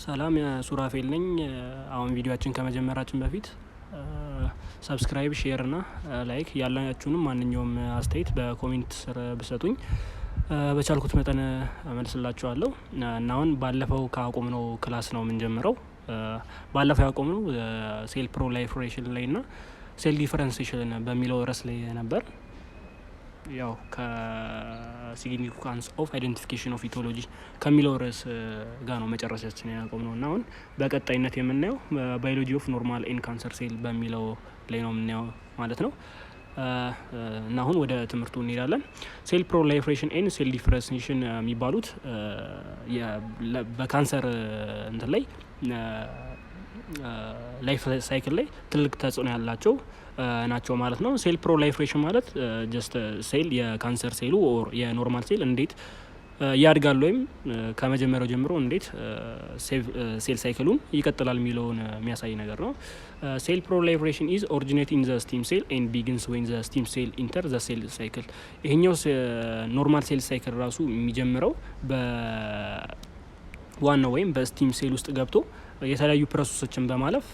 ሰላም፣ ሱራፌል ነኝ። አሁን ቪዲዮአችን ከመጀመራችን በፊት subscribe፣ share እና like፣ ያላችሁንም ማንኛውም አስተያየት በ comment ስር ብሰጡኝ በቻልኩት መጠን እመልስላችኋለሁ። እና አሁን ባለፈው ካቆምነው class ነው የምንጀምረው። ባለፈው ያቆምነው cell proliferation ላይ ና cell differentiation በሚለው ርዕስ ላይ ነበር። ያው ከ significance of identification of etiology ከሚለው ርዕስ ጋር ነው መጨረሻችን ያቆምነው። እና አሁን በቀጣይነት የምናየው biology of normal and cancer cell በሚለው ላይ ነው የምናየው ማለት ነው። እና አሁን ወደ ትምህርቱ እንሄዳለን። Cell proliferation and cell differentiation የሚባሉት በካንሰር እንትን ላይ life cycle ላይ ትልቅ ተጽዕኖ ያላቸው ናቸው ማለት ነው። Cell proliferation ማለት just cell የካንሰር ሴሉ or የ normal cell እንዴት ያድጋል ወይም ከመጀመሪያው ጀምሮ እንዴት cell cycle ኡን ይቀጥላል የሚለውን የሚያሳይ ነገር ነው። Cell proliferation is originate in the stem cell and begins when the stem cell enter the cell cycle። ይሄኛው normal cell cycle ራሱ የሚጀምረው በዋናው ወይም በ stem cell ውስጥ ገብቶ የተለያዩ process ኦችን በማለፍ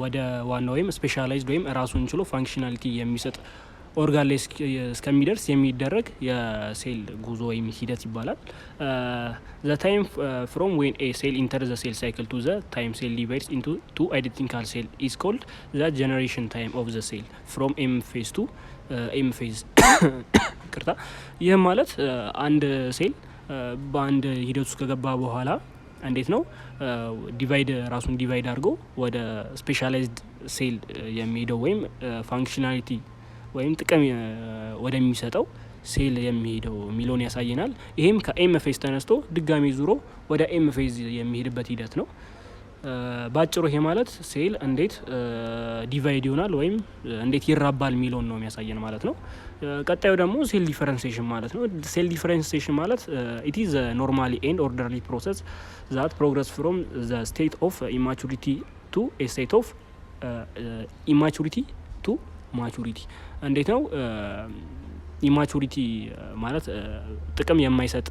ወደ ዋናው ወይም specialized ወይም ራሱን ችሎ functionality የሚሰጥ ኦርጋን ላይ እስከሚደርስ የሚደረግ የሴል ጉዞ ወይም ሂደት ይባላል። The time from when a cell enter the cell cycle to the time cell divides into two identical cell is called the generation time of the cell from M phase to M phase። ይቅርታ። ይህም ማለት አንድ ሴል በአንድ ሂደት ውስጥ ከገባ በኋላ እንዴት ነው divide ራሱን divide አድርጎ ወደ specialized cell የሚሄደው ወይም functionality ወይም ጥቅም ወደሚሰጠው ሴል የሚሄደው የሚለውን ያሳየናል። ይሄም ከ M phase ተነስቶ ድጋሚ ዙሮ ወደ M phase የሚሄድበት ሂደት ነው። በአጭሩ ይሄ ማለት ሴል እንዴት divide ይሆናል ወይም እንዴት ይራባል የሚለውን ነው የሚያሳየን ማለት ነው። ቀጣዩ ደግሞ cell differentiation ማለት ነው። Cell differentiation ማለት it is normally and orderly process that progress from the state of immaturity to a state of immaturity to maturity። እንዴት ነው immaturity ማለት? ጥቅም የማይሰጥ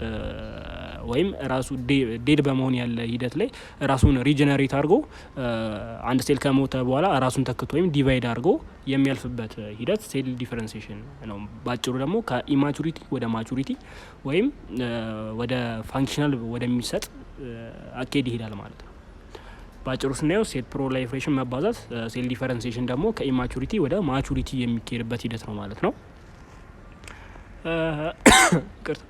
ወይም ራሱ dead በመሆን ያለ ሂደት ላይ ራሱን regenerate አድርጎ፣ አንድ ሴል ከሞተ በኋላ ራሱን ተክቶ ወይም divide አድርጎ የሚያልፍበት ሂደት cell differentiation ነው። በአጭሩ ደግሞ ከ immaturity ወደ maturity ወይም ወደ functional ወደሚሰጥ አካሄድ ይሄዳል ማለት ነው። በአጭሩ ስናየው cell proliferation መባዛት፣ cell differentiation ደግሞ ከ immaturity ወደ maturity የሚካሄድበት ሂደት ነው ማለት ነው። ይቅርታ።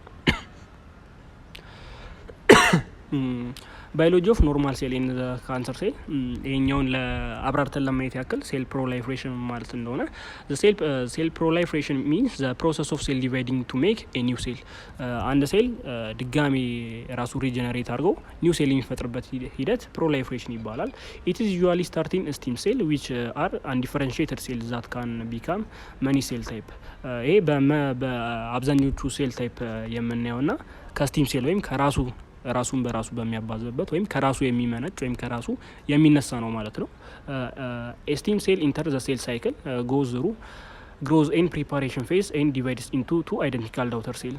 Biology of normal cell and cancer cell። ይሄኛውን ለአብራርተን ለማየት ያክል cell proliferation ማለት እንደሆነ፣ cell proliferation means the process of cell dividing to make a new cell። አንድ ሴል ድጋሚ ራሱ regenerate አድርጎ new cell የሚፈጥርበት ሂደት proliferation ይባላል። It is usually starting stem cell, which are undifferentiated cell that can become many cell type። ይሄ በአብዛኞቹ cell type የምናየው ና ከ stem cell ወይም ከራሱ ራሱን በራሱ በሚያባዛበት ወይም ከራሱ የሚመነጭ ወይም ከራሱ የሚነሳ ነው ማለት ነው። Stem cell enter the cell cycle, goes through growth and preparation phase and divides into two identical daughter cell።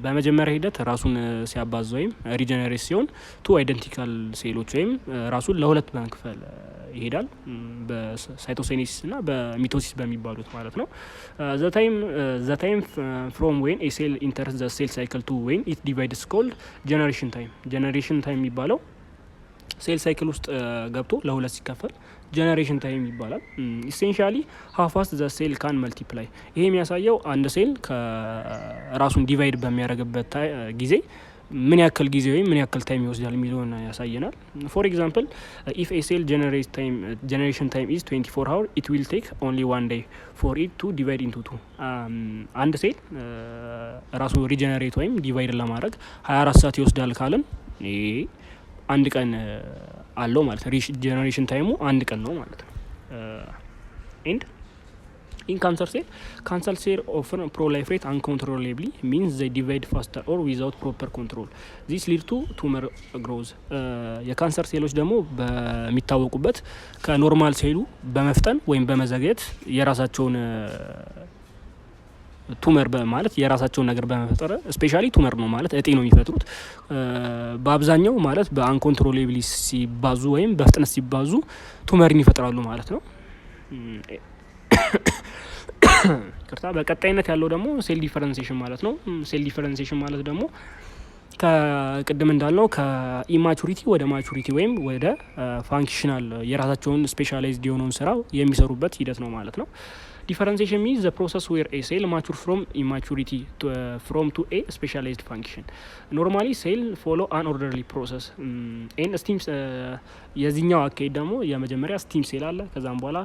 በመጀመሪያ ሂደት ራሱን ሲያባዛ ወይም regenerate ሲሆን two identical ሴሎች ወይም ራሱን ለሁለት በመክፈል ይሄዳል፣ በ cytokinesis እና በ mitosis በሚባሉት ማለት ነው። The time from when a cell enters the cell cycle to when it divides called generation time። Generation time የሚባለው cell cycle ውስጥ ገብቶ ለሁለት ሲከፈል generation time ይባላል። Essentially, how fast the cell can multiply። ይሄ የሚያሳየው አንድ ሴል ከራሱን divide በሚያደርግበት ጊዜ ምን ያክል ጊዜ ወይም ምን ያክል time ይወስዳል የሚለውን ያሳየናል። For example, if a cell generation time is 24 hour, it will take only one day for it to divide into two። አንድ ሴል ራሱ regenerate ወይም divide ለማድረግ 24 ሰዓት ይወስዳል ካልን ይሄ አንድ ቀን አለው ማለት ነው። Generation time ኡ አንድ ቀን ነው ማለት ነው። And in cancer cell, cancer cell often proliferate uncontrollably, means they divide faster or without proper control. This lead to tumor growth። የካንሰር ሴሎች ደግሞ በሚታወቁበት ከ normal ሴሉ በመፍጠን ወይም በመዘግየት የራሳቸውን Tumor ማለት የራሳቸውን ነገር በመፍጠር፣ specially tumor ነው ማለት እጢ ነው የሚፈጥሩት። በአብዛኛው ማለት በ uncontrollably ሲባዙ ወይም በፍጥነት ሲባዙ tumor ን ይፈጥራሉ ማለት ነው። ይቅርታ። በቀጣይነት ያለው ደግሞ cell differentiation ማለት ነው። Cell differentiation ማለት ደግሞ ከቅድም እንዳልነው ከ immaturity ወደ maturity ወይም ወደ functional የራሳቸውን specialized የሆነውን ስራ የሚሰሩበት ሂደት ነው ማለት ነው። Differentiation means the process where a cell mature from immaturity from to a specialized function. Normally, cell follow an orderly process and stem። የዚህኛው አካሄድ ደግሞ የመጀመሪያ stem cell አለ፣ ከዛም በኋላ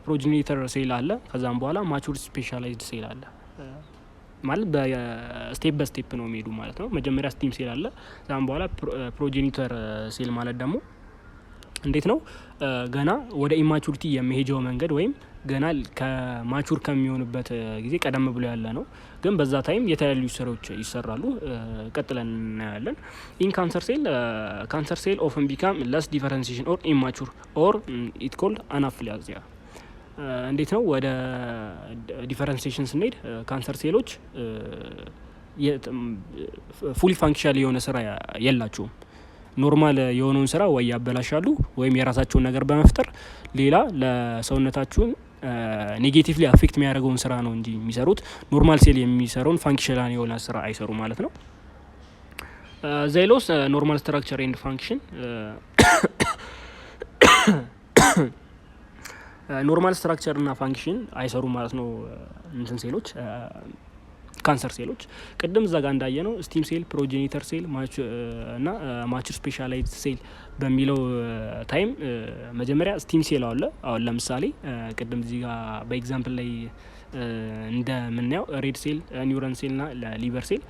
progenitor cell አለ፣ ከዛም በኋላ mature specialized cell አለ። ማለት በ step በ step ነው የሚሄዱ ማለት ነው። መጀመሪያ stem cell አለ፣ ከዛም በኋላ progenitor cell ማለት ደግሞ እንዴት ነው፣ ገና ወደ immaturity የሚሄጀው መንገድ ወይም ገና ከ mature ከሚሆንበት ጊዜ ቀደም ብሎ ያለ ነው። ግን በዛ time የተለያዩ ስራዎች ይሰራሉ። ቀጥለን እናያለን። In cancer cell, cancer cell often become less differentiation or immature or it called anaplasia። እንዴት ነው፣ ወደ differentiation ስንሄድ cancer ሴሎች fully functional የሆነ ስራ የላቸውም። Normal የሆነውን ስራ ወይ ያበላሻሉ ወይም የራሳቸውን ነገር በመፍጠር ሌላ ለሰውነታችሁን negatively affect የሚያደርገውን ስራ ነው እንጂ የሚሰሩት normal cell የሚሰራውን functional የሆነ ስራ አይሰሩ ማለት ነው። They lose normal structure and function. Normal structure እና function አይሰሩም ማለት ነው። እንትን ሴሎች፣ ካንሰር ሴሎች ቅድም እዛ ጋር እንዳየነው stem cell፣ progenitor cell እና mature specialized cell በሚለው time መጀመሪያ stem cell አለ። አሁን ለምሳሌ ቅድም እዚህ ጋር በ example ላይ እንደምናየው red cell፣ neuron cell ና liver cell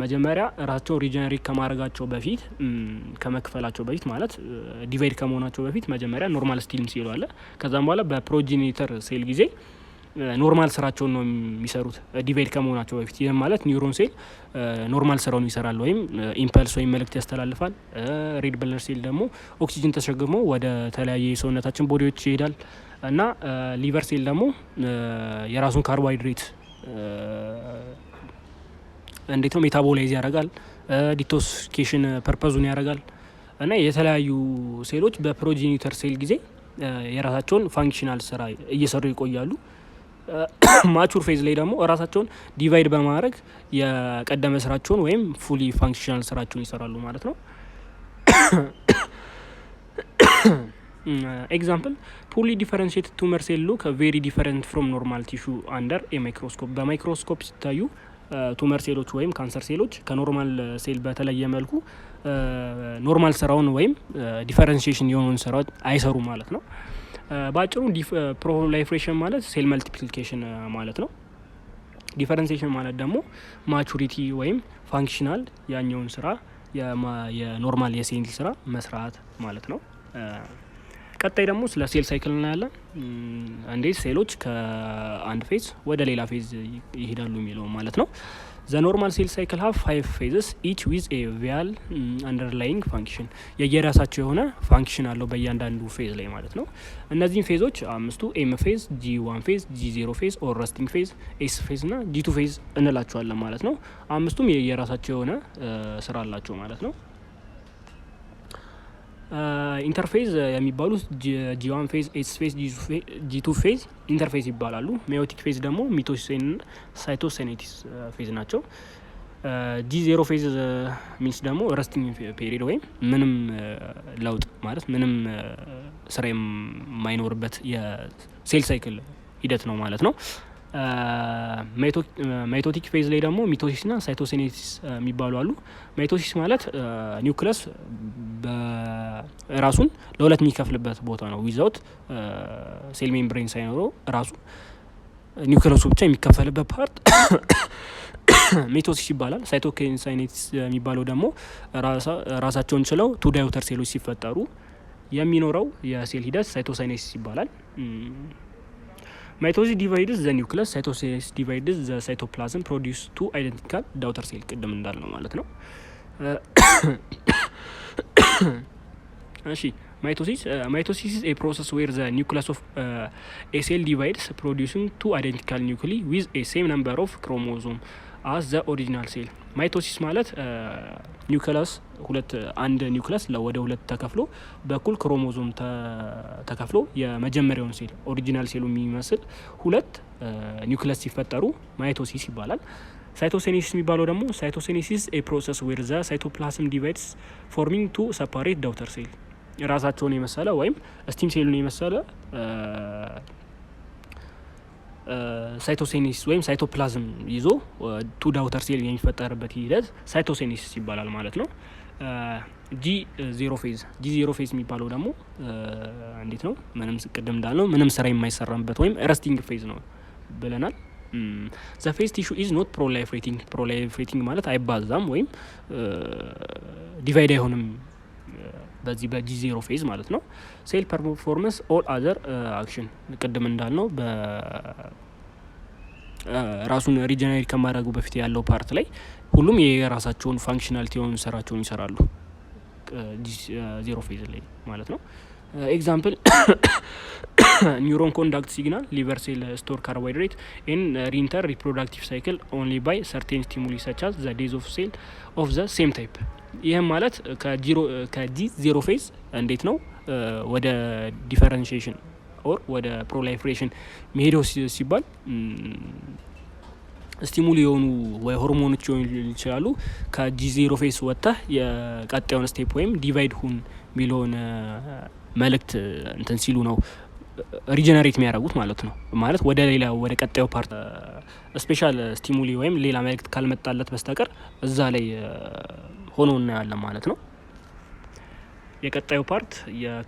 መጀመሪያ ራሳቸውን regenerate ከማድረጋቸው በፊት፣ ከመክፈላቸው በፊት ማለት divide ከመሆናቸው በፊት መጀመሪያ normal stem cell ኡ አለ። ከዛም በኋላ በ progenitor cell ጊዜ normal ስራቸውን ነው የሚሰሩት divide ከመሆናቸው በፊት። ይህም ማለት neuron cell normal ስራውን ይሰራል ወይም impulse ወይም መልእክት ያስተላልፋል። Red blood cell ደግሞ ኦክሲጅን ተሸክሞ ወደ ተለያየ የሰውነታችን body ዎች ይሄዳል እና liver cell ደግሞ የራሱን ካርቦሃይድሬት እንዴት ነው metabolize ያደርጋል፣ detoxification purpose ኡን ያደርጋል እና የተለያዩ ሴሎች በ progenitor cell ጊዜ የራሳቸውን functional ስራ እየሰሩ ይቆያሉ። Mature phase ላይ ደግሞ ራሳቸውን divide በማድረግ የቀደመ ስራቸውን ወይም fully functional ስራቸውን ይሰራሉ ማለት ነው። Example, poorly differentiated tumor cell look very different from normal tissue under a microscope። በማይክሮስኮፕ ሲታዩ tumor ሴሎች ወይም ካንሰር ሴሎች ከ normal cell በተለየ መልኩ normal ስራውን ወይም differentiation የሆነውን ስራ አይሰሩም ማለት ነው። በአጭሩ proliferation ማለት cell multiplication ማለት ነው። Differentiation ማለት ደግሞ maturity ወይም functional ያኛውን ስራ የ normal የ cell ስራ መስራት ማለት ነው። ቀጣይ ደግሞ ስለ cell cycle እናያለን። እንዴት ሴሎች ከአንድ phase ወደ ሌላ phase ይሄዳሉ የሚለው ማለት ነው። The normal cell cycle have five phases, each with a vital underlying function። የየራሳቸው የሆነ function አለው በእያንዳንዱ phase ላይ ማለት ነው። እነዚህም phase ኦች አምስቱ M phase፣ G1 phase፣ G0 phase or resting phase፣ S phase እና G2 phase እንላቸዋለን ማለት ነው። አምስቱም የየራሳቸው የሆነ ስራ አላቸው ማለት ነው። Interphase የሚባሉት G1 phase፣ S phase፣ G2 phase interphase ይባላሉ። Meiotic phase ደግሞ mitosis፣ cytokinesis phase ናቸው። G0 phase means ደግሞ resting period ወይም ምንም ለውጥ ማለት ምንም ስራ የማይኖርበት የ cell cycle ሂደት ነው ማለት ነው። Mitotic phase ላይ ደግሞ mitosis ና cytokinesis የሚባሉ አሉ። Mitosis ማለት ኒውክለስ ራሱን ለሁለት የሚከፍልበት ቦታ ነው። Without cell membrane ሳይኖረው ራሱ ኒውክለሱ ብቻ የሚከፈልበት part mitosis ይባላል። Cytokinesis የሚባለው ደግሞ ራሳቸውን ችለው two daughter ሴሎች ሲፈጠሩ የሚኖረው የሴል ሂደት cytokinesis ይባላል። Mitosis divides the nucleus, cytokinesis divides the cytoplasm, produce two identical daughter cell ቅድም እንዳልነው ማለት ነው። እሺ፣ mitosis. Mitosis a process where the nucleus of a cell divides, producing two identical nuclei with a same number of chromosome as the original cell። Mitosis ማለት ኒውክለስ ሁለት አንድ ኒውክለስ ወደ ሁለት ተከፍሎ በእኩል ክሮሞዞም ተከፍሎ የመጀመሪያውን cell original cell ኡ የሚመስል ሁለት ኒውክለስ ሲፈጠሩ mitosis ይባላል። Cytokinesis የሚባለው ደግሞ cytokinesis a process where the cytoplasm divides, forming two separate daughter cell። ራሳቸውን የመሰለ ወይም stem cell ኡን የመሰለ cytokinesis ወይም ሳይቶፕላዝም ይዞ two daughter cell የሚፈጠርበት ሂደት cytokinesis ይባላል ማለት ነው። G0 phase. G0 phase የሚባለው ደግሞ እንዴት ነው? ምንም ቅድም እንዳልነው ምንም ስራ የማይሰራበት ወይም resting phase ነው ብለናል። The phase tissue is not proliferating። Proliferating ማለት አይባዛም ወይም divide አይሆንም በዚህ በ G0 phase ማለት ነው። Cell performs all other action። ቅድም እንዳልነው ራሱን regenerate ከማድረጉ በፊት ያለው part ላይ ሁሉም የራሳቸውን functionality የሆኑ ስራቸውን ይሰራሉ G0 phase ላይ ማለት ነው። Example, neuron conduct signal, liver cell store carbohydrate and reenter reproductive cycle only by certain stimuli, such as the death of cell of the same type። ይህም ማለት ከ G0 phase እንዴት ነው ወደ differentiation or ወደ proliferation ሚሄደው ሲባል stimuli የሆኑ ወይ ሆርሞኖች ሊሆኑ ይችላሉ። ከ G0 phase ወጥተህ የቀጣዩን step ወይም divide ሁን የሚለውን መልእክት እንትን ሲሉ ነው regenerate የሚያደርጉት ማለት ነው። ማለት ወደ ሌላ ወደ ቀጣዩ part special stimuli ወይም ሌላ መልእክት ካልመጣለት በስተቀር እዛ ላይ ሆኖ እናያለን ማለት ነው። የቀጣዩ part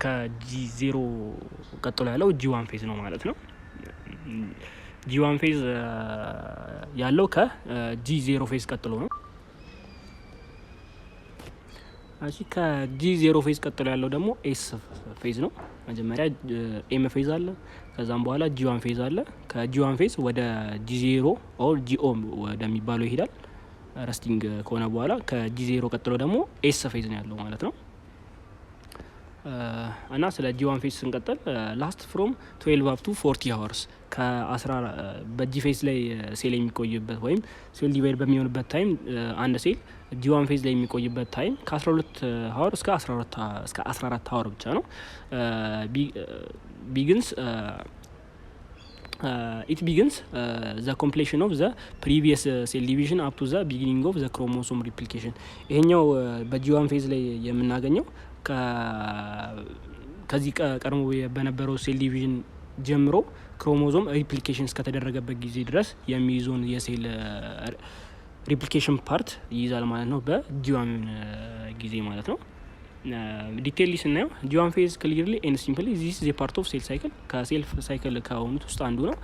ከ G0 ቀጥሎ ያለው G1 phase ነው ማለት ነው። G1 phase ያለው ከ G0 phase ቀጥሎ ነው። እሺ፣ ከ G0 phase ቀጥሎ ያለው ደግሞ S phase ነው። መጀመሪያ M phase አለ፣ ከዛም በኋላ G1 phase አለ። ከ G1 phase ወደ G0 or G0 ወደሚባለው ይሄዳል። Resting ከሆነ በኋላ ከ G0 ቀጥሎ ደግሞ S phase ነው ያለው ማለት ነው። እና ስለ G1 phase ስንቀጥል last from 12 up to 40 hours። ከአስራ በ G phase ላይ ሴል የሚቆይበት ወይም cell divide በሚሆንበት time አንድ cell G1 phase ላይ የሚቆይበት time ከ12 hour እስከ 14 hour ብቻ ነው። Begins it begins the completion of the previous cell division up to the beginning of the chromosome replication። ይሄኛው በ G1 phase ላይ የምናገኘው ከዚህ ቀድሞ በነበረው cell division ጀምሮ chromosome replication እስከተደረገበት ጊዜ ድረስ የሚይዘውን የ cell replication part ይይዛል ማለት ነው፣ በ G1 ጊዜ ማለት ነው። Detail ስናየው G1 phase, clearly and simply, this the part of cell cycle። ከ cell cycle ከሆኑት ውስጥ አንዱ ነው።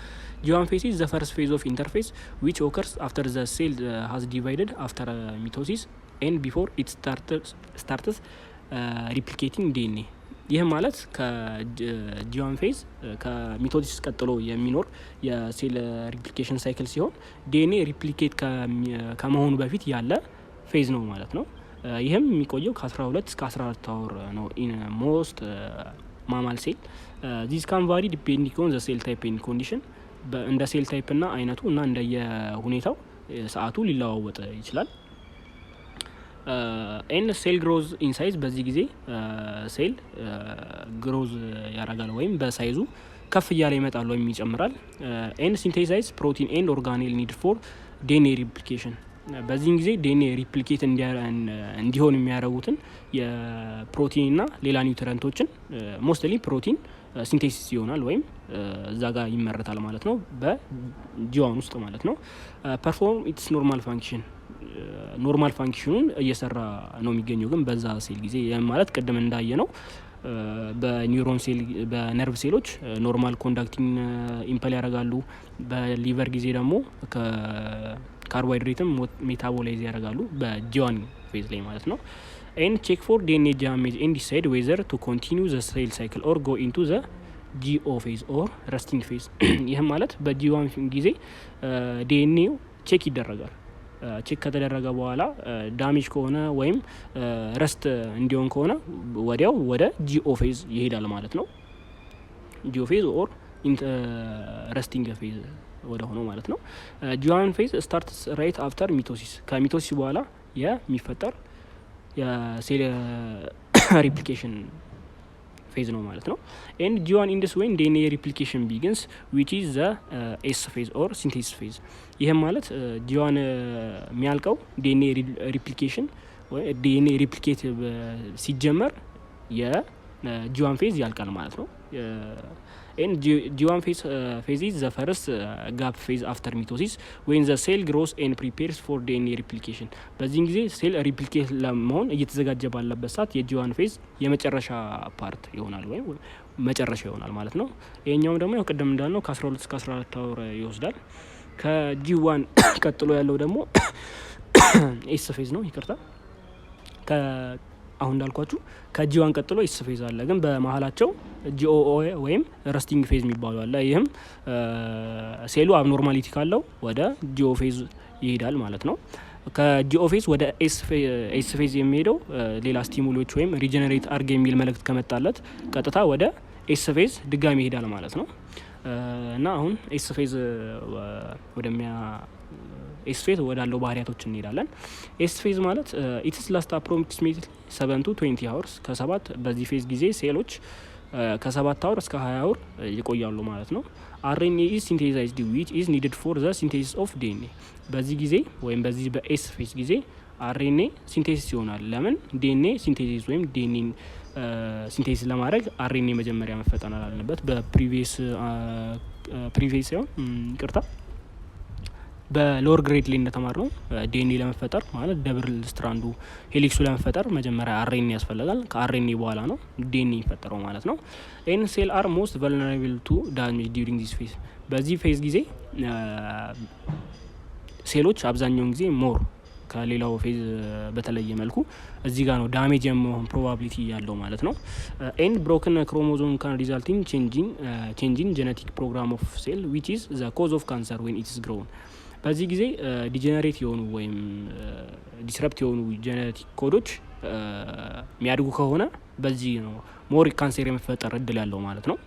G1 phase is the first phase of interphase, which occurs after the cell has divided after mitosis and before it starts replicating DNA። ይህም ማለት ከ G1 phase ከ mitosis ቀጥሎ የሚኖር የ cell replication cycle ሲሆን DNA replicate ከመሆኑ በፊት ያለ phase ነው ማለት ነው። ይህም የሚቆየው ከ12 እስከ 14 hour ነው in most mammal cell። This can vary depending on the cell type and condition። እንደ cell type እና አይነቱ እና እንደየ ሁኔታው ሰዓቱ ሊለዋወጥ ይችላል። And cell grows in size። በዚህ ጊዜ cell growth ያደርጋል ወይም በ size ኡ ከፍ እያለ ይመጣል ወይም ይጨምራል። And synthesize protein and organelle need for DNA replication። በዚህን ጊዜ DNA replicate እንዲሆን የሚያደርጉትን የፕሮቲን እና ሌላ nutrient ኦችን mostly protein synthesis ይሆናል ወይም እዛ ጋር ይመረታል ማለት ነው፣ በ G1 ውስጥ ማለት ነው። Perform its normal function። Normal function ኑን እየሰራ ነው የሚገኘው ግን በዛ ሴል ጊዜ። ማለት ቅድም እንዳየነው በ neuron cell በ nerve ሴሎች normal conducting impulse ያደርጋሉ። በ liver ጊዜ ደግሞ ካርቦሃይድሬትም metabolize ያደርጋሉ በ G1 phase ላይ ማለት ነው። And check for DNA damage and decide whether to continue the cell cycle or go into the G0 phase or resting phase። ይህም ማለት በ G1 ጊዜ DNA ው check ይደረጋል። Check ከተደረገ በኋላ damage ከሆነ ወይም rest እንዲሆን ከሆነ ወዲያው ወደ G0 phase ይሄዳል ማለት ነው። G0 phase or resting phase ወደ ሆነው ማለት ነው። G1 phase starts right after mitosis፣ ከ mitosis በኋላ የሚፈጠር የ cell replication phase ነው ማለት ነው። And G1 ends when DNA replication begins, which is the S phase or synthesis phase። ይህም ማለት G1 የሚያልቀው DNA replication ወይ DNA replicate ሲጀመር የ G1 phase ያልቃል ማለት ነው። And G1 phase is the first gap phase after mitosis when the cell grows and prepares for DNA replication። በዚህን ጊዜ cell replicate ለመሆን እየተዘጋጀ ባለበት ሰዓት የ G1 phase የመጨረሻ part ይሆናል ወይም መጨረሻ ይሆናል ማለት ነው። ይሄኛውም ደግሞ ያው ቅድም እንዳልነው ከ12 እስከ 14 hour ይወስዳል። ከ G1 ቀጥሎ ያለው ደግሞ S phase ነው። ይቅርታ፣ አሁን እንዳልኳችሁ ከ G1 ቀጥሎ S phase አለ፣ ግን በመሀላቸው G0 ወይም resting phase የሚባሉ አለ። ይህም ሴሉ abnormality ካለው ወደ G0 phase ይሄዳል ማለት ነው። ከ G0 phase ወደ S phase የሚሄደው ሌላ stimuli ዎች ወይም regenerate አርግ የሚል መልእክት ከመጣለት ቀጥታ ወደ S phase ድጋሚ ይሄዳል ማለት ነው። እና አሁን S phase ወዳለው ባህሪያቶች እንሄዳለን። S phase ማለት it's last approximately 7 to 20 hours፣ ከሰባት በዚህ phase ጊዜ ሴሎች ከ7 hour እስከ 20 hour ይቆያሉ ማለት ነው። RNA is synthesized, which is needed for the synthesis of DNA። በዚህ ጊዜ ወይም በዚህ በ S phase ጊዜ RNA synthesis ይሆናል። ለምን? DNA synthesis ወይም DNA synthesis ለማድረግ RNA መጀመሪያ መፈጠር አለበት። በ previous ሳይሆን፣ ይቅርታ፣ በ lower grade ላይ እንደተማርነው ዲኤንኤ ለመፈጠር ማለት double strand ኡ helix ኡ ለመፈጠር መጀመሪያ RNA ያስፈልጋል። ከ RNA በኋላ ነው ዲኤንኤ የሚፈጠረው ማለት ነው። And cell are most vulnerable to damage during this phase። በዚህ phase ጊዜ ሴሎች አብዛኛውን ጊዜ more ከሌላው phase በተለየ መልኩ እዚህ ጋር ነው damage የመሆን probability ያለው ማለት ነው። And broken chromosome can result in changing genetic program of cell, which is the cause of cancer when it's grown። በዚህ ጊዜ degenerate የሆኑ ወይም disrupt የሆኑ genetic code ኦች የሚያድጉ ከሆነ በዚህ ነው more ካንሰር የመፈጠር እድል ያለው ማለት ነው።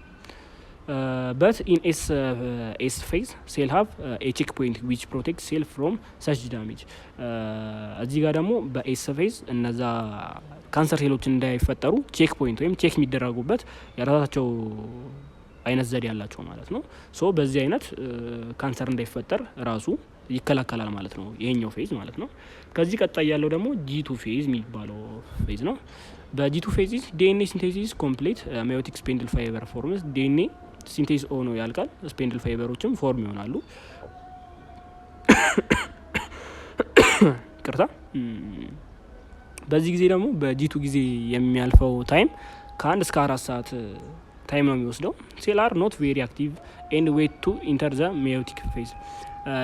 But in S phase, cell have a check point which protect cell from such damage። እዚህ ጋር ደግሞ በ S phase እነዛ ካንሰር ሴሎች እንዳይፈጠሩ check point ወይም check የሚደረጉበት የራሳቸው አይነት ዘዴ ያላቸው ማለት ነው። So በዚህ አይነት ካንሰር እንዳይፈጠር ራሱ ይከላከላል ማለት ነው፣ ይሄኛው phase ማለት ነው። ከዚህ ቀጣይ ያለው ደግሞ G2 phase የሚባለው phase ነው። በ G2 phase DNA synthesis complete, meiotic spindle fiber forms። DNA synthesis ሆኖ ያልቃል። Spindle fiber ኦችም form ይሆናሉ። ይቅርታ። በዚህ ጊዜ ደግሞ በ G2 ጊዜ የሚያልፈው time ከ1 እስከ 4 ሰዓት time ነው የሚወስደው። Cell are not very active and wait to enter the meiotic phase።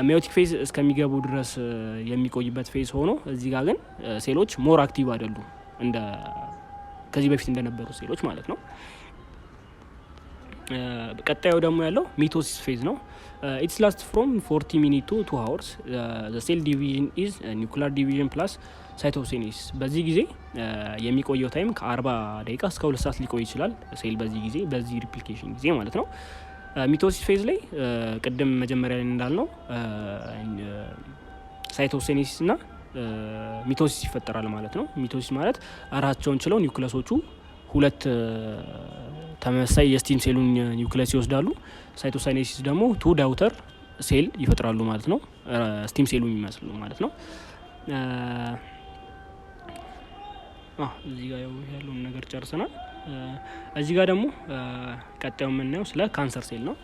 Meiotic phase እስከሚገቡ ድረስ የሚቆይበት phase ሆኖ እዚህ ጋር ግን ሴሎች more active አይደሉም እንደ ከዚህ በፊት እንደነበሩ ሴሎች ማለት ነው። ቀጣዩ ደግሞ ያለው mitosis phase ነው። It's last from 40 minute to 2 hours. Cell division is nuclear division plus cytokinesis። በዚህ ጊዜ የሚቆየው time ከ40 ደቂቃ እስከ 2 ሰዓት ሊቆይ ይችላል። ሴል በዚህ ጊዜ፣ በዚህ replication ጊዜ ማለት ነው። Mitosis phase ላይ ቅድም መጀመሪያ ላይ እንዳልነው cytokinesis እና mitosis ይፈጠራል ማለት ነው። Mitosis ማለት ራሳቸውን ችለው ኒውክለሶቹ ሁለት ተመሳሳይ የ stem cell ኡን nucleus ይወስዳሉ። Cytokinesis ደግሞ two daughter cell ይፈጥራሉ ማለት ነው። Stem cell ኡ የሚመስሉ ማለት ነው። እዚህ ጋር ያለውን ነገር ጨርሰናል። እዚህ ጋር ደግሞ ቀጣዩ የምናየው ስለ cancer cell ነው።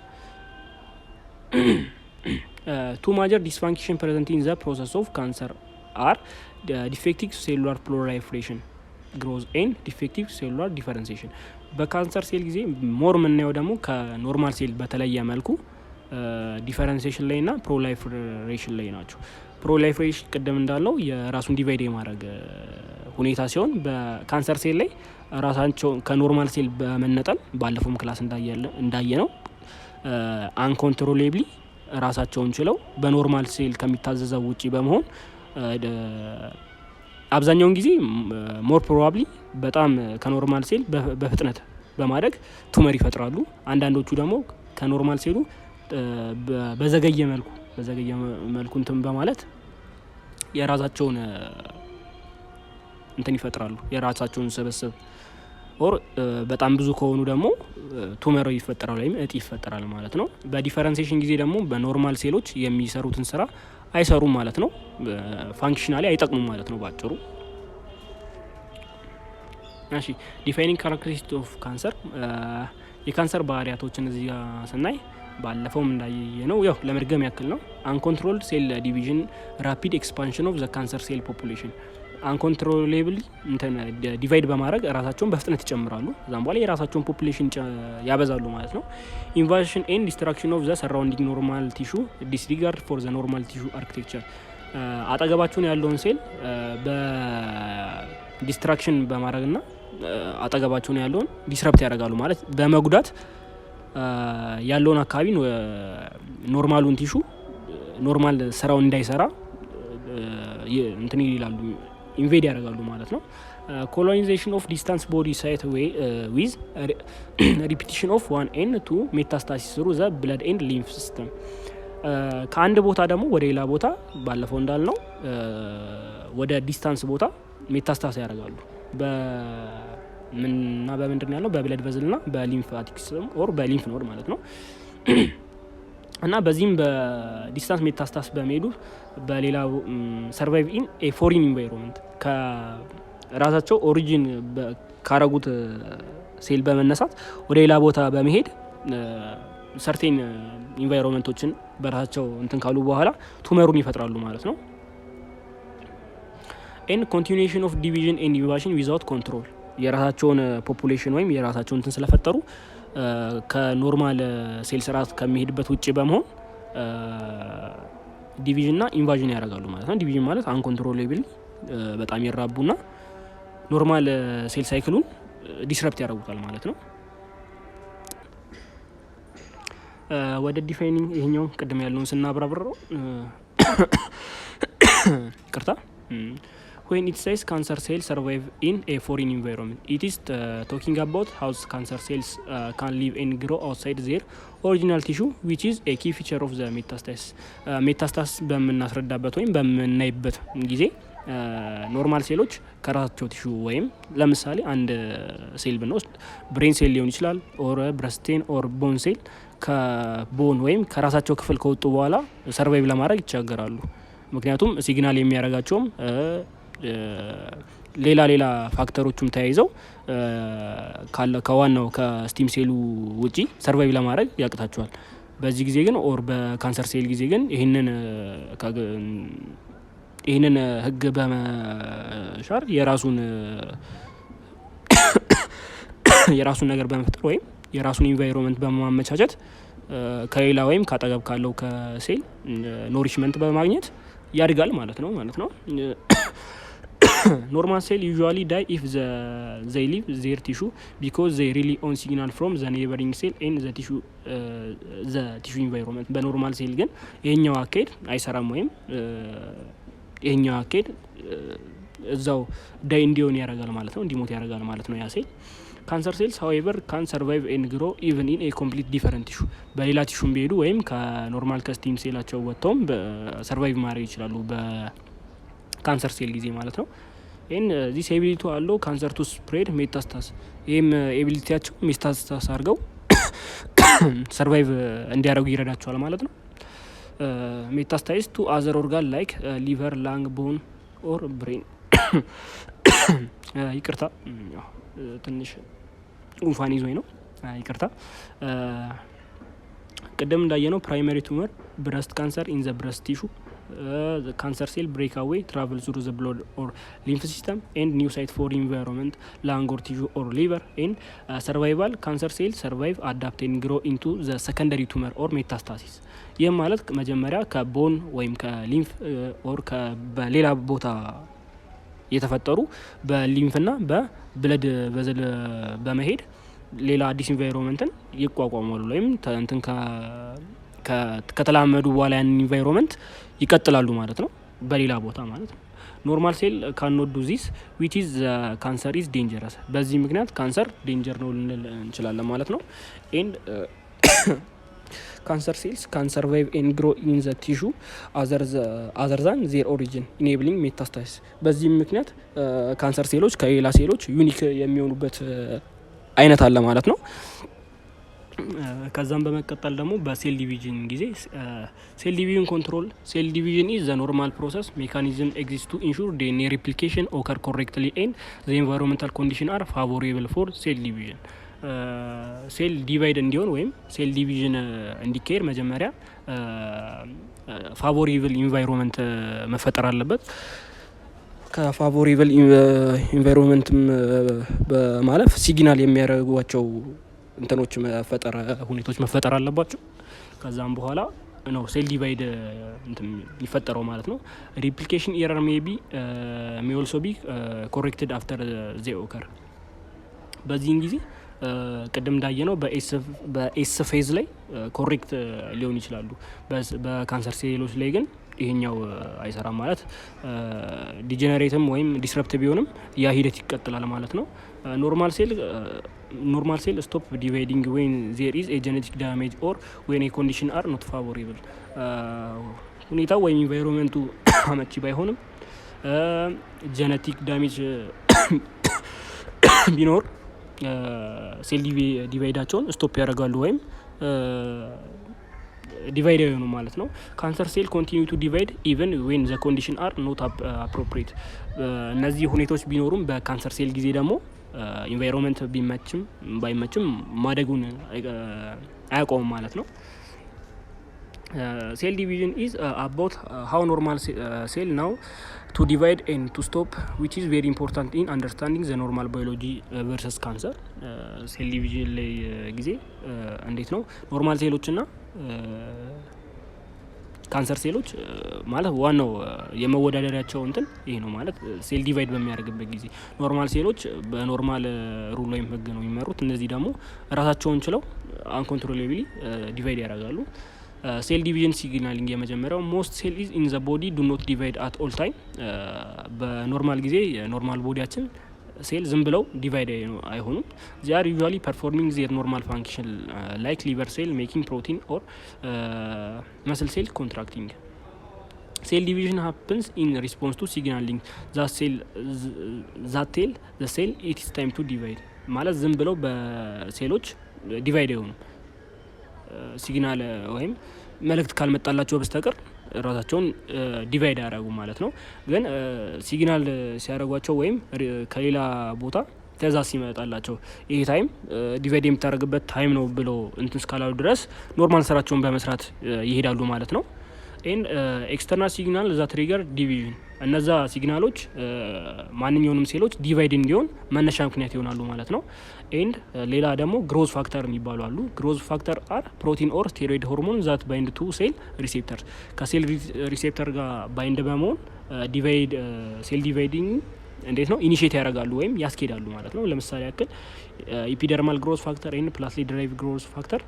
Two major dysfunction present in the process of cancer are defective cellular proliferation growth and defective cellular differentiation። በ cancer cell ጊዜ more የምናየው ደግሞ ከ normal cell በተለየ መልኩ differentiation ላይ ና proliferation ላይ ናቸው። Proliferation ቅድም እንዳልነው የራሱን divide የማድረግ ሁኔታ ሲሆን በ cancer cell ላይ ራሳቸውን ከ normal cell በመነጠል ባለፈውም class እንዳየነው uncontrollably ራሳቸውን ችለው በ normal cell ከሚታዘዘው ውጪ በመሆን አብዛኛውን ጊዜ more probably በጣም ከ normal cell በፍጥነት በማደግ tumor ይፈጥራሉ። አንዳንዶቹ ደግሞ ከ normal ሴሉ በዘገየ መልኩ እንትን በማለት የራሳቸውን እንትን ይፈጥራሉ፣ የራሳቸውን ስብስብ or በጣም ብዙ ከሆኑ ደግሞ tumor ይፈጠራል ወይም እጢ ይፈጠራል ማለት ነው። በ differentiation ጊዜ ደግሞ በ normal ሴሎች የሚሰሩትን ስራ አይሰሩም ማለት ነው። Functionally አይጠቅሙም ማለት ነው ባጭሩ። እሺ፣ defining characteristic of cancer፣ የካንሰር ባህሪያቶችን እዚህ ጋር ስናይ ባለፈውም እንዳየነው ያው ለመድገም ያክል ነው። Uncontrolled cell division፣ rapid expansion of the cancer cell population፣ uncontrollably እንትን divide በማድረግ ራሳቸውን በፍጥነት ይጨምራሉ። ከዛም በኋላ የራሳቸውን population ያበዛሉ ማለት ነው። Invasion and destruction of the surrounding normal tissue፣ disregard for the normal tissue architecture፣ አጠገባቸውን ያለውን ሴል በ destruction በማድረግና አጠገባቸውን ያለውን disrupt ያደርጋሉ ማለት በመጉዳት ያለውን አካባቢ normal ኡን tissue normal ስራውን እንዳይሰራ እንትን ይላሉ፣ invade ያደርጋሉ ማለት ነው። Colonization of distance body site with repetition of one and two metastasis through the blood and lymph system፣ ከአንድ ቦታ ደግሞ ወደ ሌላ ቦታ ባለፈው እንዳልነው ወደ distance ቦታ metastasis ያደርጋሉ። በምንና በምንድን ያለው? በ blood vessel ና በ lymphatic system or በ lymph node ማለት ነው። እና በዚህም በ distance metastasis በመሄዱ በሌላ survive in a foreign environment፣ ከራሳቸው origin ካረጉት ሴል በመነሳት ወደ ሌላ ቦታ በመሄድ certain environment ኦችን በራሳቸው እንትን ካሉ በኋላ tumor ኡን ይፈጥራሉ ማለት ነው። And continuation of division and invasion without control፣ የራሳቸውን population ወይም የራሳቸውን እንትን ስለፈጠሩ ከ normal cell ስርዓት ከሚሄድበት ውጭ በመሆን division ና invasion ያደርጋሉ ማለት ነው። Division ማለት uncontrollable በጣም ይራቡና normal cell cycle ኡን disrupt ያደርጉታል ማለት ነው። ወደ defining ይሄኛው ቅድም ያለውን ስናብራብረው፣ ይቅርታ፣ when it says cancer cell survive in a foreign environment, it is talking about how cancer cells can live and grow outside their original tissue, which is a key feature of the metastasis። Metastasis በምናስረዳበት ወይም በምናይበት ጊዜ normal ሴሎች ከራሳቸው tissue ወይም ለምሳሌ አንድ ሴል ብንወስድ brain cell ሊሆን ይችላል or breast or bone cell፣ ከ bone ወይም ከራሳቸው ክፍል ከወጡ በኋላ survive ለማድረግ ይቸገራሉ። ምክንያቱም signal የሚያደርጋቸውም ሌላ ሌላ factor ኦቹም ተያይዘው ከዋናው ከ stem cell ኡ ውጪ survive ለማድረግ ያቅታቸዋል። በዚህ ጊዜ ግን or በ cancer cell ጊዜ ግን ይህንን ህግ በመሻር የራሱን ነገር በመፍጠር ወይም የራሱን environment በማመቻቸት ከሌላ ወይም ካጠገብ ካለው ከ cell nourishment በማግኘት ያድጋል ማለት ነው። Normal cell usually die if they leave their tissue because they rely on signal from the neighboring cell and the tissue environment። በ normal cell ግን ይሄኛው አካሄድ አይሰራም ወይም ይሄኛው አካሄድ እዛው die እንዲሆን ያደርጋል ማለት ነው፣ እንዲሞት ያደርጋል ማለት ነው ያ cell። Cancer cells, however, can survive and grow even in a complete different tissue። በሌላ tissue ም ቢሄዱ ወይም ከ normal ከ stem cell ኣቸው ወጥተውም survive ማድረግ ይችላሉ በ cancer cell ጊዜ ማለት ነው። ይህን this ability allow cancer to spread metastasis፣ ይህም ability ያቸው metastasis አድርገው survive እንዲያደርጉ ይረዳቸዋል ማለት ነው። Metastasize to other organ like liver፣ lung፣ bone or brain። ይቅርታ፣ ትንሽ ጉንፋን ይዞኝ ነው። ይቅርታ። ቅድም እንዳየነው primary tumor breast cancer፣ in the breast tissue cancer cell break away, travel through the blood or lymph system and new site for environment, lung or tissue or liver, and survival፣ cancer cell survive, adapt and grow into the secondary tumor or metastasis። ይህም ማለት መጀመሪያ ከ bone ወይም ከ lymph or በሌላ ቦታ የተፈጠሩ በ lymph ና በ blood vessel በመሄድ ሌላ አዲስ environment ን ይቋቋማሉ ወይም እንትን ከተላመዱ በኋላ ያንን environment ይቀጥላሉ ማለት ነው። በሌላ ቦታ ማለት ነው። ኖርማል ሴል ካኖት ዱ ዚስ ዊች ኢዝ ካንሰር ኢዝ ዴንጀረስ። በዚህ ምክንያት ካንሰር danger ነው ልንል እንችላለን ማለት ነው። And cancer cells can survive and grow in the tissue other than their origin, enabling metastasis። በዚህም ምክንያት ካንሰር ሴሎች ከሌላ ሴሎች unique የሚሆኑበት አይነት አለ ማለት ነው። ከዛም በመቀጠል ደግሞ በ cell division ጊዜ cell division control. Cell division is the normal process mechanism exist to ensure DNA replication occur correctly and the environmental condition are favorable for cell division። Cell divide እንዲሆን ወይም cell division እንዲካሄድ መጀመሪያ favorable environment መፈጠር አለበት። ከ favorable environment ም በማለፍ signal የሚያደርጓቸው እንትኖች መፈጠር ሁኔታዎች መፈጠር አለባቸው። ከዛም በኋላ ነው cell divide እንትን የሚፈጠረው ማለት ነው። Replication error may also be corrected after they occur። በዚህን ጊዜ ቅድም እንዳየነው በ S phase ላይ correct ሊሆን ይችላሉ። በካንሰር ሴሎች ላይ ግን ይሄኛው አይሰራም ማለት degenerate ም ወይም disrupt ቢሆንም ያ ሂደት ይቀጥላል ማለት ነው። Normal cell stop dividing when there is a genetic damage or when a condition are not favorable። ሁኔታው ወይም environment ኡ አመቺ ባይሆንም፣ genetic damage ቢኖር cell divide ኣቸውን stop ያደርጋሉ ወይም divide አይሆኑም ማለት ነው። Cancer cell continue to divide even when the condition are not appropriate። እነዚህ ሁኔታዎች ቢኖሩም በካንሰር ሴል ጊዜ ደግሞ environment ቢመችም ባይመችም ማደጉን አያቆምም ማለት ነው። Cell division is about how normal cell know to divide and to stop, which is very important in understanding the normal biology versus cancer። Cell division ላይ ጊዜ እንዴት ነው normal ሴሎች ና ካንሰር ሴሎች ማለት ዋናው የመወዳደሪያቸው እንትን ይሄ ነው ማለት cell divide በሚያደርግበት ጊዜ normal ሴሎች በ normal rule ወይም ህግ ነው የሚመሩት። እነዚህ ደግሞ ራሳቸውን ችለው uncontrollably divide ያደርጋሉ። Cell division signaling የመጀመሪያው most cell is in the body do not divide at all time። በ normal ጊዜ የ normal body ያችን ሴል ዝም ብለው divide አይሆኑም። They are usually performing their normal function, like liver cell making protein or muscle cell contracting። Cell division happens in response to signaling that tell the cell it is time to divide ማለት ዝም ብለው በሴሎች divide አይሆኑም። Signal ወይም መልእክት ካልመጣላቸው በስተቀር ራሳቸውን divide አያደርጉም ማለት ነው። ግን signal ሲያደርጓቸው ወይም ከሌላ ቦታ ትእዛዝ ሲመጣላቸው ይሄ time divide የምታደርግበት time ነው ብሎ እንትን እስካላሉ ድረስ normal ስራቸውን በመስራት ይሄዳሉ ማለት ነው። And external signal that trigger division፣ እነዛ signal ኦች ማንኛውንም ሴሎች divide እንዲሆን መነሻ ምክንያት ይሆናሉ ማለት ነው። And ሌላ ደግሞ growth factor የሚባሉ አሉ። Growth factor are protein or steroid hormone that bind to cell receptor። ከ cell receptor ጋር bind በመሆን divide cell dividing እንዴት ነው initiate ያደርጋሉ ወይም ያስኬዳሉ ማለት ነው። ለምሳሌ ያክል epidermal growth factor and platelet derived growth factor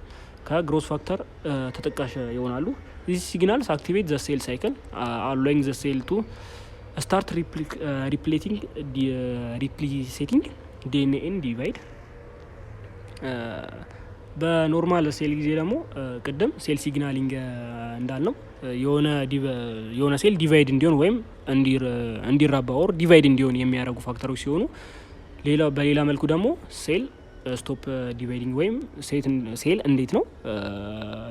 ከ growth factor ተጠቃሽ ይሆናሉ። These signals activate the cell cycle, allowing the cell to start replicating DNA and divide። በ normal cell ጊዜ ደግሞ ቅድም cell signaling እንዳልነው የሆነ cell divide እንዲሆን ወይም እንዲራባ or divide እንዲሆን የሚያደርጉ factor ኦች ሲሆኑ ሌላ በሌላ መልኩ ደግሞ cell stop dividing ወይም ሴል እንዴት ነው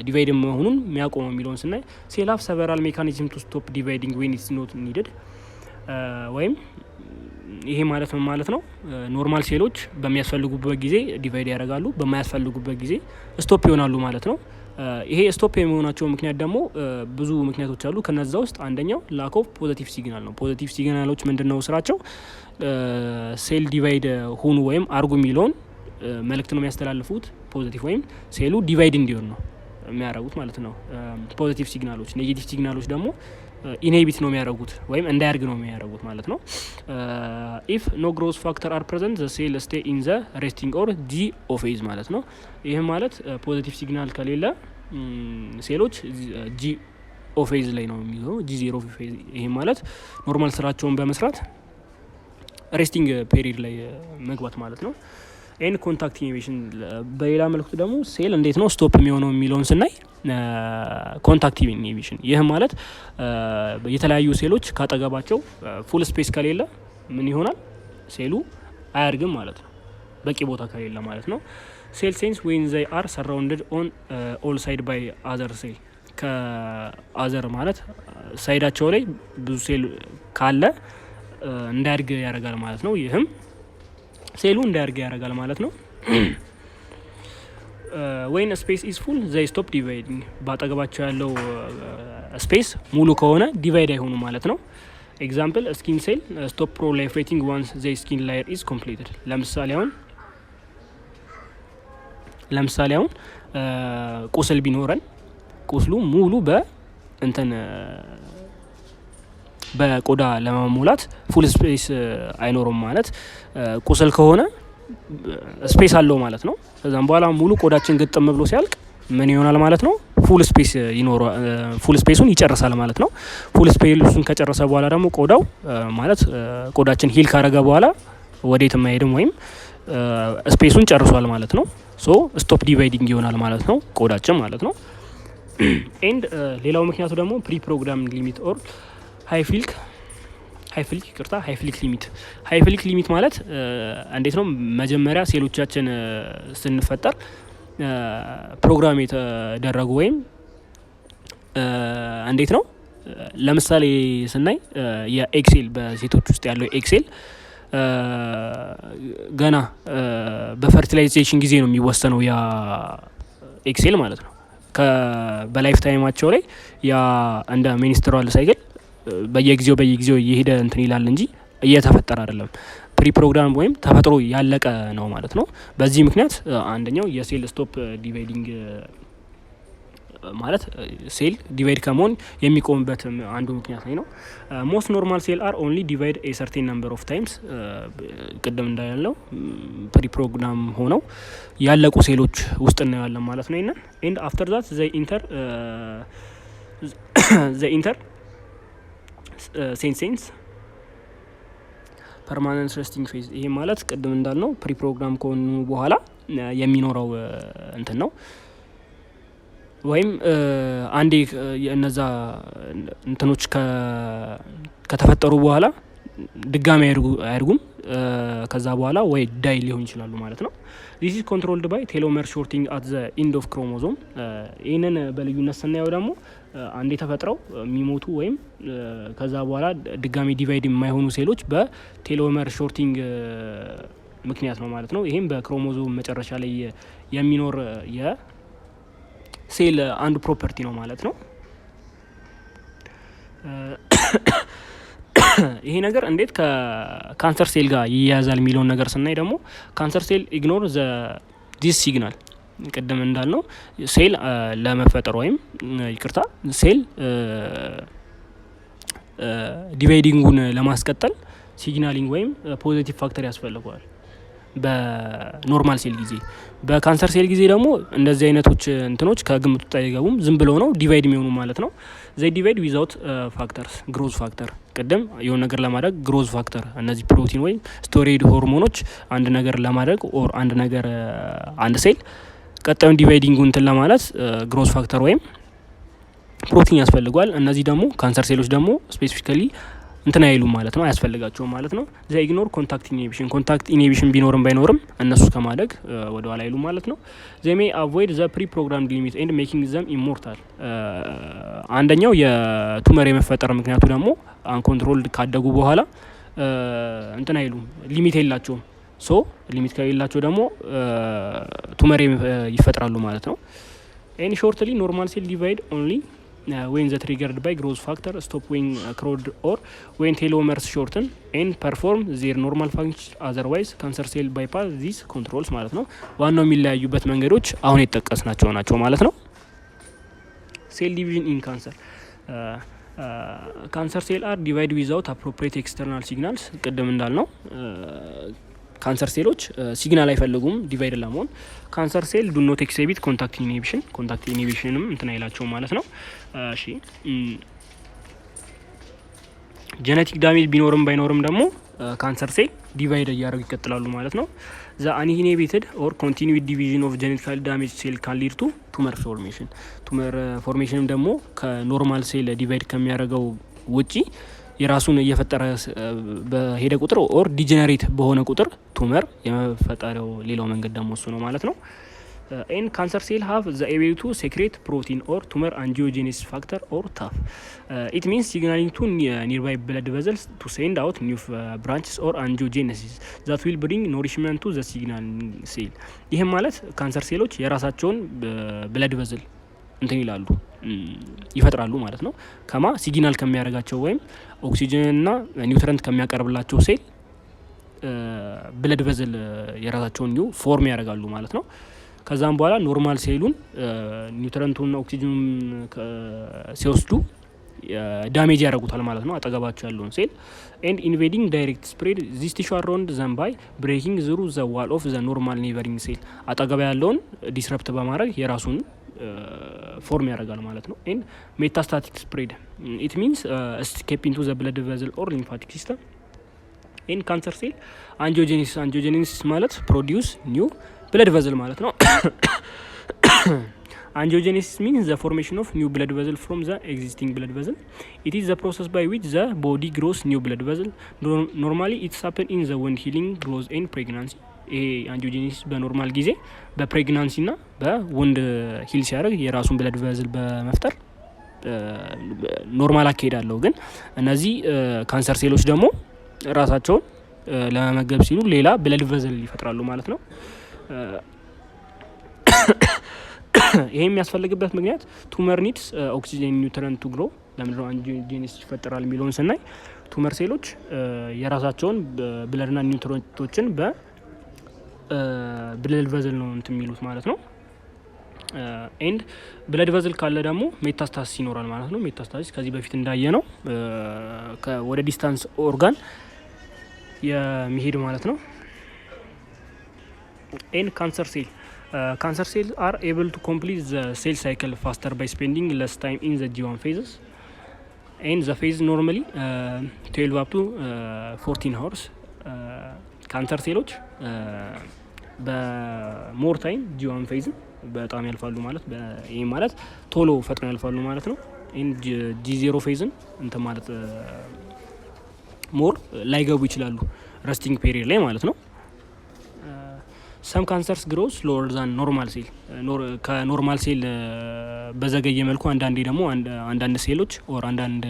divide መሆኑን የሚያቆመው የሚለውን ስናይ cell have several mechanism to stop dividing when it's not needed። ወይም ይሄ ማለት ምን ማለት ነው? Normal ሴሎች በሚያስፈልጉበት ጊዜ divide ያደርጋሉ፣ በማያስፈልጉበት ጊዜ stop ይሆናሉ ማለት ነው። ይሄ stop የመሆናቸው ምክንያት ደግሞ ብዙ ምክንያቶች አሉ። ከነዛ ውስጥ አንደኛው lack of positive signal ነው። Positive signal ኦች ምንድን ነው ስራቸው? Cell divide ሁኑ ወይም አርጉ የሚለውን መልእክት ነው የሚያስተላልፉት። Positive ወይም ሴሉ divide እንዲሆን ነው የሚያደርጉት ማለት ነው። Positive signal ኦች። Negative signal ኦች ደግሞ inhibit ነው የሚያደርጉት ወይም እንዳያድግ ነው የሚያደርጉት ማለት ነው። If no growth factor are present, the cell stay in the resting or G0 phase ማለት ነው። ይህም ማለት positive signal ከሌለ ሴሎች G O phase ላይ ነው የሚገቡ፣ G0 phase። ይሄ ማለት normal ስራቸውን በመስራት resting period ላይ መግባት ማለት ነው። And contact inhibition። በሌላ መልኩ ደግሞ ሴል እንዴት ነው stop የሚሆነው የሚለውን ስናይ contact inhibition። ይህ ማለት የተለያዩ ሴሎች ካጠገባቸው full space ከሌለ ምን ይሆናል? ሴሉ አያድግም ማለት ነው። በቂ ቦታ ከሌለ ማለት ነው። Cell sense when they are surrounded on all side by other cell። ከ other ማለት side ኣቸው ላይ ብዙ ሴል ካለ እንዳያድግ ያደርጋል ማለት ነው። ይህም ሴሉ እንዳያድግ ያደርጋል ማለት ነው። When space is full, they stop dividing። በአጠገባቸው ያለው space ሙሉ ከሆነ divide አይሆኑ ማለት ነው። Example, skin cell stop proliferating once the skin layer is completed። ለምሳሌ አሁን ቁስል ቢኖረን ቁስሉ ሙሉ በእንትን በቆዳ ለመሙላት full space አይኖርም ማለት ቁስል ከሆነ space አለው ማለት ነው። ከዛም በኋላ ሙሉ ቆዳችን ግጥም ብሎ ሲያልቅ ምን ይሆናል ማለት ነው? Full space ይኖረ full space ኡን ይጨርሳል ማለት ነው። Full space ኡን ከጨረሰ በኋላ ደግሞ ቆዳው ማለት ቆዳችን heal ካረገ በኋላ ወዴትም አይሄድም ወይም space ኡን ጨርሷል ማለት ነው። So stop dividing ይሆናል ማለት ነው ቆዳችን ማለት ነው። And ሌላው ምክንያቱ ደግሞ pre-programmed limit or Hayflick Hayflick ይቅርታ Hayflick limit። Hayflick limit ማለት እንዴት ነው? መጀመሪያ ሴሎቻችን ስንፈጠር ፕሮግራም የተደረጉ ወይም እንዴት ነው፣ ለምሳሌ ስናይ የ egg cell፣ በሴቶች ውስጥ ያለው egg cell ገና በ fertilization ጊዜ ነው የሚወሰነው ያ egg cell ማለት ነው። በ life time ኣቸው ላይ ያ እንደ menstrual cycle በየጊዜው በየጊዜው እየሄደ እንትን ይላል እንጂ እየተፈጠረ አይደለም። Pre ፕሮግራም ወይም ተፈጥሮ ያለቀ ነው ማለት ነው። በዚህ ምክንያት አንደኛው የ cell stop dividing ማለት cell divide ከመሆን የሚቆምበት አንዱ ምክንያት ላይ ነው። Most normal cell are only divide a certain number of times። ቅድም እንዳልነው pre ፕሮግራም ሆነው ያለቁ ሴሎች ውስጥ እናየዋለን ማለት ነው። ይንን and after that they enter senescence, permanent resting phase። ይሄ ማለት ቅድም እንዳልነው pre program ከሆኑ በኋላ የሚኖረው እንትን ነው ወይም አንዴ እነዛ እንትኖች ከተፈጠሩ በኋላ ድጋሚ አያድጉም። ከዛ በኋላ ወይ die ሊሆን ይችላሉ ማለት ነው። This is controlled by telomere shortening at the end of chromosome። ይህንን በልዩነት ስናየው ደግሞ አንዴ ተፈጥረው የሚሞቱ ወይም ከዛ በኋላ ድጋሚ divide የማይሆኑ ሴሎች በ telomere shortening ምክንያት ነው ማለት ነው። ይሄም በክሮሞዞም መጨረሻ ላይ የሚኖር የሴል አንዱ property ነው ማለት ነው። ይሄ ነገር እንዴት ከ cancer cell ጋር ይያያዛል የሚለውን ነገር ስናይ ደግሞ cancer cell ignore the this signal። ቅድም እንዳልነው ሴል ለመፈጠር ወይም ይቅርታ cell dividing ኡን ለማስቀጠል signaling ወይም positive factor ያስፈልገዋል በ normal cell ጊዜ። በ cancer cell ጊዜ ደግሞ እንደዚህ አይነቶች እንትኖች ከግምት ውስጥ አይገቡም። ዝም ብለው ነው divide የሚሆኑ ማለት ነው። They divide without factors, growth factor። ቅድም የሆነ ነገር ለማድረግ growth factor፣ እነዚህ ፕሮቲን ወይም ስቴሮይድ ሆርሞኖች አንድ ነገር ለማድረግ or አንድ ነገር አንድ ሴል ቀጣዩን dividing እንትን ለማለት growth factor ወይም ፕሮቲን ያስፈልገዋል። እነዚህ ደግሞ ካንሰር ሴሎች ደግሞ specifically እንትን አይሉም ማለት ነው፣ አያስፈልጋቸውም ማለት ነው። They ignore contact inhibition። Contact inhibition ቢኖርም ባይኖርም እነሱ ከማደግ ወደ ኋላ አይሉም ማለት ነው። They may avoid the pre programmed limit and making them immortal። አንደኛው የ tumor የመፈጠር ምክንያቱ ደግሞ uncontrolled ካደጉ በኋላ እንትን አይሉም፣ limit የላቸውም። So limit ከሌላቸው ደግሞ tumor ይፈጥራሉ ማለት ነው። And shortly, normal cell divide only when the triggered by growth factor, stop when crowded or when telomeres shorten, and perform their normal function. Otherwise, cancer cell bypass these controls ማለት ነው። ዋናው የሚለያዩበት መንገዶች አሁን የጠቀስናቸው ናቸው ማለት ነው። Cell division in cancer። Cancer cell are divide without appropriate external signals። ቅድም እንዳልነው Cancer ሴሎች signal አይፈልጉም divide ለመሆን። Cancer cell do not exhibit contact inhibition፣ contact inhibition ንም እንትን አይላቸውም ማለት ነው። እሺ፣ genetic damage ቢኖርም ባይኖርም ደግሞ cancer cell divide እያደረጉ ይቀጥላሉ ማለት ነው። The uninhibited or continued division of genetically damaged cell can lead to tumor formation። Tumor formation ም ደግሞ ከ normal cell divide ከሚያደርገው ውጪ የራሱን እየፈጠረ በሄደ ቁጥር or degenerate በሆነ ቁጥር tumor የመፈጠሪያው ሌላው መንገድ ደግሞ እሱ ነው ማለት ነው። And cancer cell have the ability to secrete protein or tumor angiogenesis factor or TAF. It means signaling to nearby blood vessels to send out new branches or angiogenesis that will bring nourishment to the signal cell። ይህም ማለት ካንሰር ሴሎች የራሳቸውን blood vessel እንትን ይላሉ፣ ይፈጥራሉ ማለት ነው። ከማ signal ከሚያደርጋቸው ወይም ኦክሲጅንና nutrient ከሚያቀርብላቸው cell blood vessel የራሳቸውን new form ያደርጋሉ ማለት ነው። ከዛም በኋላ normal ሴሉን nutrient ኡንና ኦክሲጅኑን ሲወስዱ damage ያደርጉታል ማለት ነው አጠገባቸው ያለውን cell። And invading direct spread this tissue around them by breaking through the wall of the normal neighboring cell። አጠገባ ያለውን disrupt በማድረግ የራሱን form ያደርጋል ማለት ነው። And metastatic spread, it means escape into the blood vessel or lymphatic system. And cancer cell angiogenesis፣ angiogenesis ማለት produce new blood vessel ማለት ነው። Angiogenesis means the formation of new blood vessel from the existing blood vessel. It is the process by which the body grows new blood vessel. Normally, it's happen in the wound healing, growth and pregnancy። ይሄ angiogenesis በ normal ጊዜ በ pregnancy ና በ wound heal ሲያደርግ የራሱን blood vessel በመፍጠር normal አካሄድ አለው። ግን እነዚህ ካንሰር ሴሎች ደግሞ ራሳቸውን ለመመገብ ሲሉ ሌላ blood vessel ይፈጥራሉ ማለት ነው። ይሄ የሚያስፈልግበት ምክንያት tumor needs oxygen, nutrient to grow። ለምንድነው angiogenesis ይፈጠራል የሚለውን ስናይ tumor ሴሎች የራሳቸውን blood ና nutrient ኦችን በ blood vessel ነው እንትን የሚሉት ማለት ነው። And blood vessel ካለ ደግሞ metastasis ይኖራል ማለት ነው። Metastasis ከዚህ በፊት እንዳየነው ወደ distant organ የሚሄድ ማለት ነው። And cancer cell are able to complete the cell cycle faster by spending less time in the G1 phases, and the phase normally 12 up to 14 hours። ካንሰር ሴሎች በ more time G1 phase ን በጣም ያልፋሉ ማለት፣ ይህ ማለት ቶሎ ፈጥነው ያልፋሉ ማለት ነው። G0 phase ን እንትን ማለት more ላይገቡ ይችላሉ resting period ላይ ማለት ነው። Some cancers grow slower than normal cell፣ ከ normal cell በዘገየ መልኩ አንዳንዴ ደግሞ አንዳንድ ሴሎች or አንዳንድ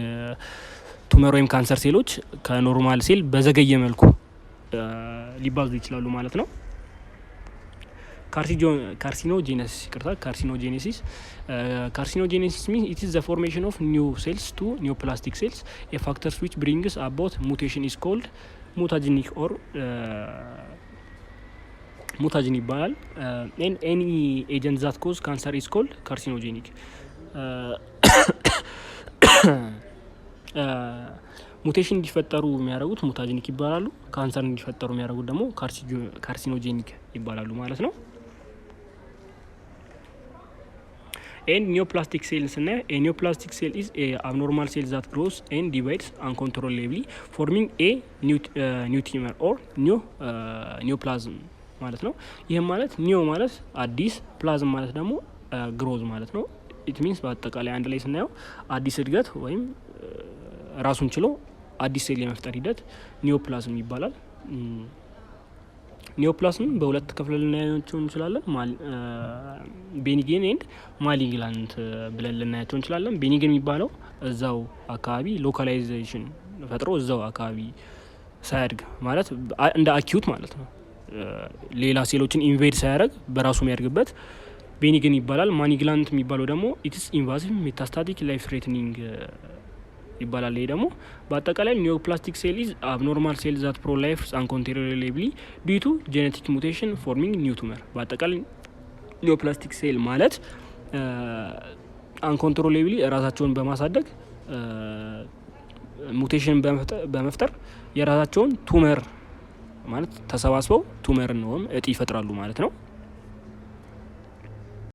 tumor ወይም ካንሰር ሴሎች ከ normal cell በዘገየ መልኩ ሊባዙ ይችላሉ ማለት ነው። Carcinogenesis፣ ይቅርታ፣ carcinogenesis። Carcinogenesis means it is the formation of new cells to neoplastic cells. A factors which brings about mutation is called mutagenic or mutagen ይባላል። Any agent that cause cancer is called carcinogenic። Mutation እንዲፈጠሩ የሚያደርጉት mutagenic ይባላሉ። ካንሰር እንዲፈጠሩ የሚያደርጉት ደግሞ carcinogenic ይባላሉ ማለት ነው። And neoplastic cell ስናየ neoplastic cell is abnormal cell that grows and divides uncontrollably, forming a new tumor or neoplasm ማለት ነው። ይህም ማለት neo ማለት አዲስ፣ plasm ማለት ደግሞ growth ማለት ነው። It means በአጠቃላይ አንድ ላይ ስናየው አዲስ እድገት ወይም ራሱን ችሎ አዲስ ሴል የመፍጠር ሂደት neoplasm ይባላል። Neoplasm በሁለት ከፍለን ልናያቸው እንችላለን። Benign and malignant ብለን ልናያቸው እንችላለን። Benign የሚባለው እዛው አካባቢ localization ፈጥሮ እዛው አካባቢ ሳያድግ ማለት እንደ acute ማለት ነው። ሌላ ሴሎችን invade ሳያደርግ በራሱ የሚያድግበት benign ይባላል። Malignant የሚባለው ደግሞ it's invasive, metastatic, life threatening ይባላል። ይሄ ደግሞ በአጠቃላይ neoplastic cell is abnormal cell that proliferates uncontrollably due to genetic mutation, forming new tumor። በአጠቃላይ neoplastic cell ማለት uncontrollably ራሳቸውን በማሳደግ mutation በመፍጠር የራሳቸውን tumor ማለት ተሰባስበው tumor ን ወይም እጢ ይፈጥራሉ ማለት ነው።